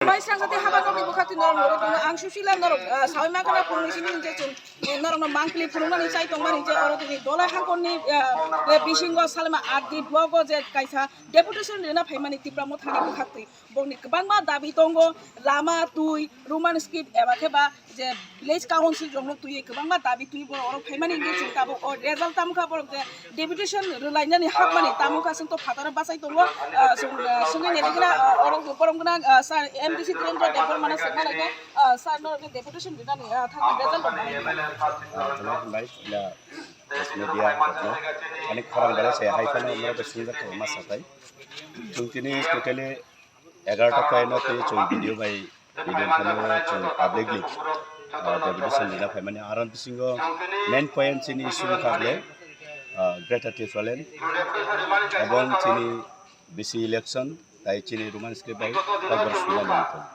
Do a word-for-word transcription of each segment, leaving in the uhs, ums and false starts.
Pai sangsa tei haba nokni bwkhak twi norok norok tongno ang Susila norok, ah, sawi mankha na phunukni simi je chwng, eh, norokno mangpili phunuknani chai tongmani je oro tini Dolai Hangkorni, ah, eh, bisingo Salma R D block o je kaisa deputation rina phaimani Tipra Mothani bwkhak twi. Bongni kwbangma dabi tongo, lama, twi, Roman script eba khe ba je village council rokno twiwi kwbangma dabi twiwi borok oro phaimani hwnwi chwng tabuk o result tamo kha borok je deputation rwlainani hapmani tamo kha chwng to phataro bachai tongo, ah, chwng, ah, chwngwi naidi gwnang, ah, oro borom gwnang, ah, sir M D C Dhirendra Debbarmano swngma naikha, ah, sir no deputation rwnani, ah, thangni result rok bahai wngkha. Ah, belai hambai, ila press media rokno ani khorang belai se hai phano norok bai swngjak kha ma satai. Chwng tini totally egarota kaino tei chwng video bai, video phano chwng publicly, ah, deputation rina phaimani. Aro bisingo main point chini issue wngkha ble, ah, Greater Tipraland ebong chini bisi election tai chini Roman script bai kokborok swnamani tong.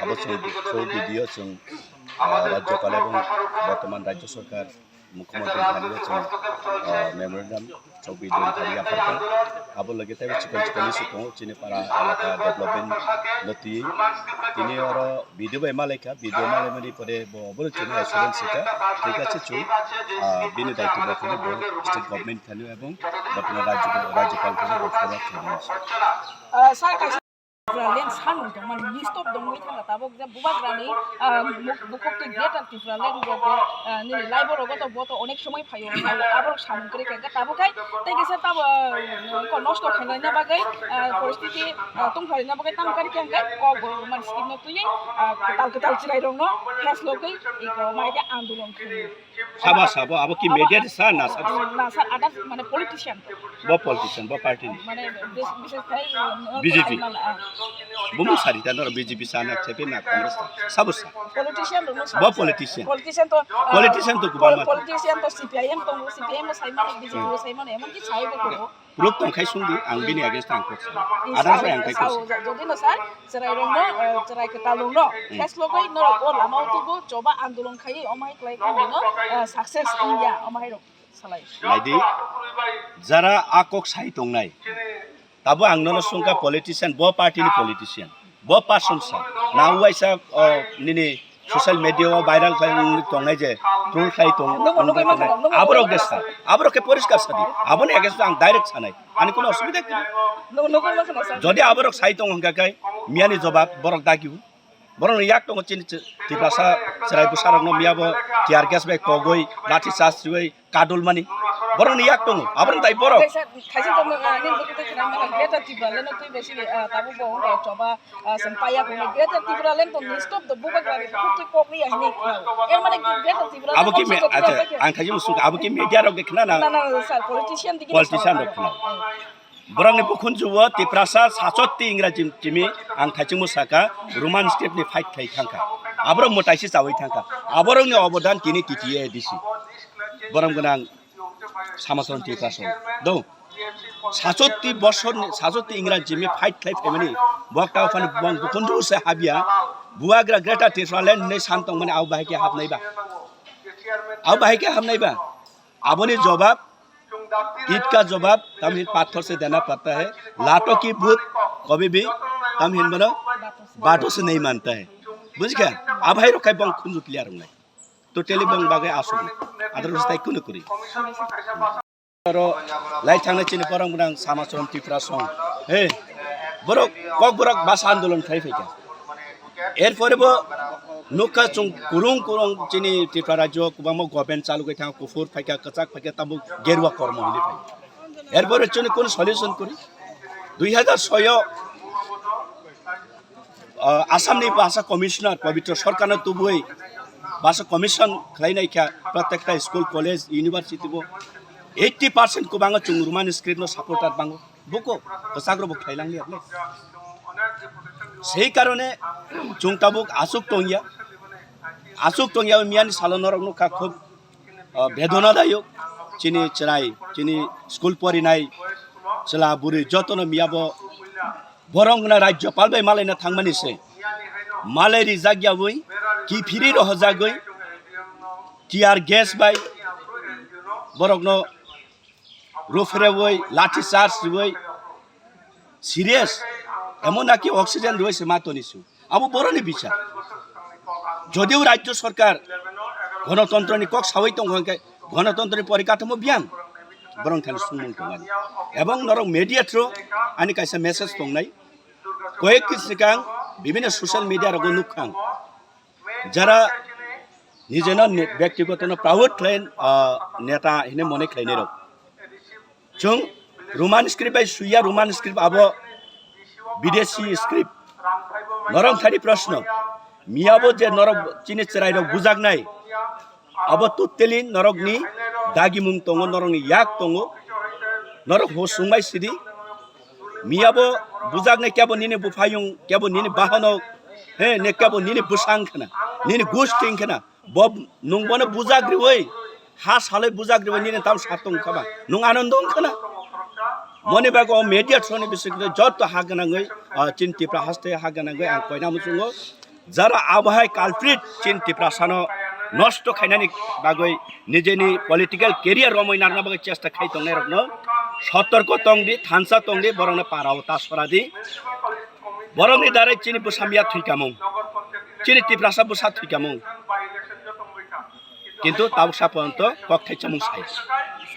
Abo chwng through video chwng, ah, Rajyapal ebong bortoman Rajya Sarkar Mukhyamantri thani chwng, ah, memorandum chobbi din thani yapharkha. Abo loge teibo chikon chikon issue tongo chini para elaka development no twiwi. Tini oro video bai malaikha, video malaimani pore bo obono chini assurance sikha. Thik ache chwng, ah, bini daityo bo kheno bo state government thani ebong bortoman rajyo, rajyapal thani bo forward khlainai. Ah, sir, kaisa Tipraland san wng tongmani list of dongwi thangkha tabuk je bubagrani, ah, muk-, bukhuk twi Greater Tipraland je, je, ah, nini live o rogo to bo to onek somoi phaio, phaio, aborok samung kwrwi kha, tabuk hai tei kisa tabo, ah, ko nosto khaina bagwi, ah, poristiti, ah, tongthorina bagwi tamo kari khe hwnkhe kok bo mani skin no twiwi, ah, kwtal kwtal chwrai rokno pheslogwi iko mai khe andolon khaio. Sabo, sabo, abo ki media de sa na sabo? Na, sir, others, mane, politician. Bo politician, bo party ni. Mane, bis-, bises khai, uh, B J P. Mane, ah. Bumung sari ta noro B J P sa na, C P M na, Congress ta. Sabo sa. Politician rokno sa. Bo politician. Politician to, ah, politician to kubang pol-, ma. Politician to C P I M to, C P I M to sai mane, B J P to sai mane, emon ki sai bo to. Proof tong khai sung di, ang bini against ang kok sa. Otherwise ang khai kok sa. Jodi no sir, chwrai rokno, eh, chwrai kwtal rokno, hmm, pheslogwi norok o lama o tubu choba andolon khai, omo hai klai khe bino, eh, success wngya, omo hai rok salai. Naidi, jara a kok sai tongnai, tabo ang nono sungkha politician, bo party ni politician, bo person sa, na uaisa, oh, nini social media o viral khlai wngwi tongnai je, troll khlai tong, nungbo nungwi tongnai. Nungbo aborok de sa, aborok khe poriskar sadi, aboni against ang direct sanai, ani kuno osubida kwrwi. Nungbo nungwi ma khna sa. Jodi aborok sai tong hwnkha khe, miyani jobab borok dagiu. Borokni yak tongo chini chi-, Tiprasa chwrai bwsarokno miyabo tear gas bai kogwi, lathi charge riwi kadulmani. Borokni yak tongo, aborokni tai borok. Kaisa, kaisa tongma, ah, nini bwkhak twi khna mano, Greater Tipraland no twi bai sini, ah, tabuk bo wngkha choba, ah, chwng paiya kongni. Greater Tipraland to list of the bubagrani bukhuk twi kok riya hinwi khna. Er mane ki Greater Tipraland abo ki me-, acha, ang khaji musuk, abo ki media rok de khna na? Na, na, sir, politician digi politician rok khna. Borokni bukhunjugo Tiprasa sachot ti Ingraji timi ang thaichingmo saka Roman script ni fight khai thangkha. Aborok mwtaisi chawi thangkha. Aborokni obodan tini T T A A D C. Borom gwnang Samacharan Tiprasa do. Sachot ti bosor ni, sachot ti Ingraji timi fight khai phaimani. Bokta phani bong bukhunjugo se habya. Buagra Greater Tipraland hinwi san tongmani abo bahai khe hapnai ba? Abo bahai khe hapnai ba? Aboni jobab, ईंट का जवाब, तम हिन पत्थर से देना पड़ता है। लातों की भूत कभी भी तम हिन बनो बातों से नहीं मानता है। Bujikha? Abo hai rok khai bong khunju clear wngnai. Totally bong bagwi aswk. Otherwise tai kunu kwrwi. Oro lai thangnai chini borok gwnang Samacharan Tiprasa. Hey, borok, kok borok basa andolon khai phaikha. Erpore bo nukha chwng kurung kurung chini Tripura rajyo kwbangma government chalugwi thang, kuphur phaikha, kwchak phaikha, tabuk gerua kormo hinwi phaikha. Erpore chini kunu solution kwrwi. Dui hazar soi o, ah, Assam ni bhasha commissioner Pabitra Sarkar no tubui bhasha commission khlai naikha prottekta school, college, university bo eighty percent kwbangma chwng Roman script no supporter bango. Buko, kwchak rok bo khlai lang liya ble. Sei karone chwng tabuk aswk tongya. Aswk tongya, miyani salo norok nukha khub, ah, bedona dayok. Chini chwrai, chini school porinai chwla bwrwi jotono miyabo borok wngna rajyopal bai malaina thangmani se. Malai rijak yaui, kiphiri rohorjagwi, tear gas bai borokno ruphureui, lathi charge riui, serious, emon naki oxygen riui se ma toni su. Abo boroni bichar. Jodio rajyo sorkar gonotontroni kok sawi tongo hwnkhe gonotontroni porikathomo biyang borong thani sumung tongani. Ebong norok media through ani kaisa message tongnai. Koyek din swkang bibhinno social media rogo nukha ang. Jara nijeno ne-, byaktigotono proud khlai, ah, neta hine mone khlainai rok. Chwng Roman script bai suya, Roman script abo Bidesi script. Norok thani proshno. Miyabo je norok chini chwrairok bujaknai, abo totally norokni dagimung tongo, norokni yak tongo. Norok hosung bai sidi. Miyabo bujaknai kebo nini buphayung, kebo nini bahanok, he, ne kebo nini bwsang khna, nini gusti khna. Bo, nwng bono bujak riwi, ha salai bujak riwi nini tam satong khaba. Nwng ano nwng khna. Moni bago media through ni bising joto ha gwnangwi, ah, chini Tipra haste ha gwnangwi ang koina muchungo. Jara abo hai culprit chini Tiprasano nosto khainani bagwi nijeni political career romwi narna bagwi chesta khai tongnai rokno sotorko tongdi, thansa tongdi, borokno parao ta soradi. Borokni darai chini bwsa miya thwikamung, chini Tiprasa bwsa thwikamung. Kintu tabuk sa porjonto kok thaichamung sai.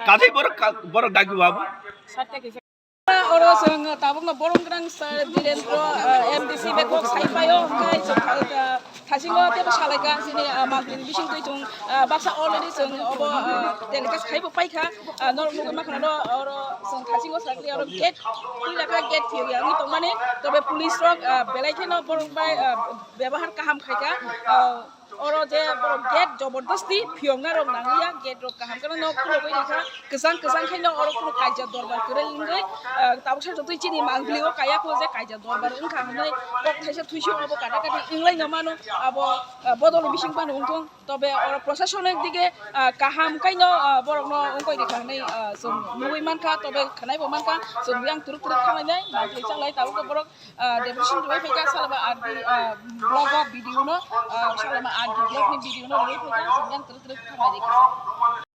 Kadai borok ka-, borok dagi wabo. Oro chwng tabukno borom gwnang sir Dhirendra, ah, M D C bai kok sai paio, hwnkhe chwng, ah, thasingo teibo salaikha chini, ah, mantri ni bisingtwi chwng, ah, baksa already chwng obo, ah, telecast khaibo paikha, ah, norok nugwi mankha oro chwng thasingo sakli oro gate khulilakha, gate phiyokya wngwi tongmani, tobe police rok, ah, belai kheno borok bai, ah, bebahar kaham khaikha, ah, Oro je borok gate jobordasti phiyokna rok nangya, gate rok kaham kheno nok khulogwi rikha, kwchang kwchang khaino oro kheno kaijak dorbar kwrwi wngwi, ah, tabuksa jotoi chini mangpili o kaya kho je kaijak dorbar wngkha hwnwi kok thaisa thuisu abo kata kati wnglaino mano, abo, ah, bodol bising phano wngthung, tobe oro prosasonik dige, ah, kaham khaino, ah, borokno wngkoi rikha hwnwi, ah, chwng nugwi mankha, tobe khwnaibo mankha, chwng yang twrwk twrwk khamlainai mangpili changlai tabukhe borok Ah, deputation rwui phaikha, salama R D, ah, block o B D O no, ah, salama R D block ni B D O no rwui phaikha, chwng yang twrwk twrwk thanglai rikha.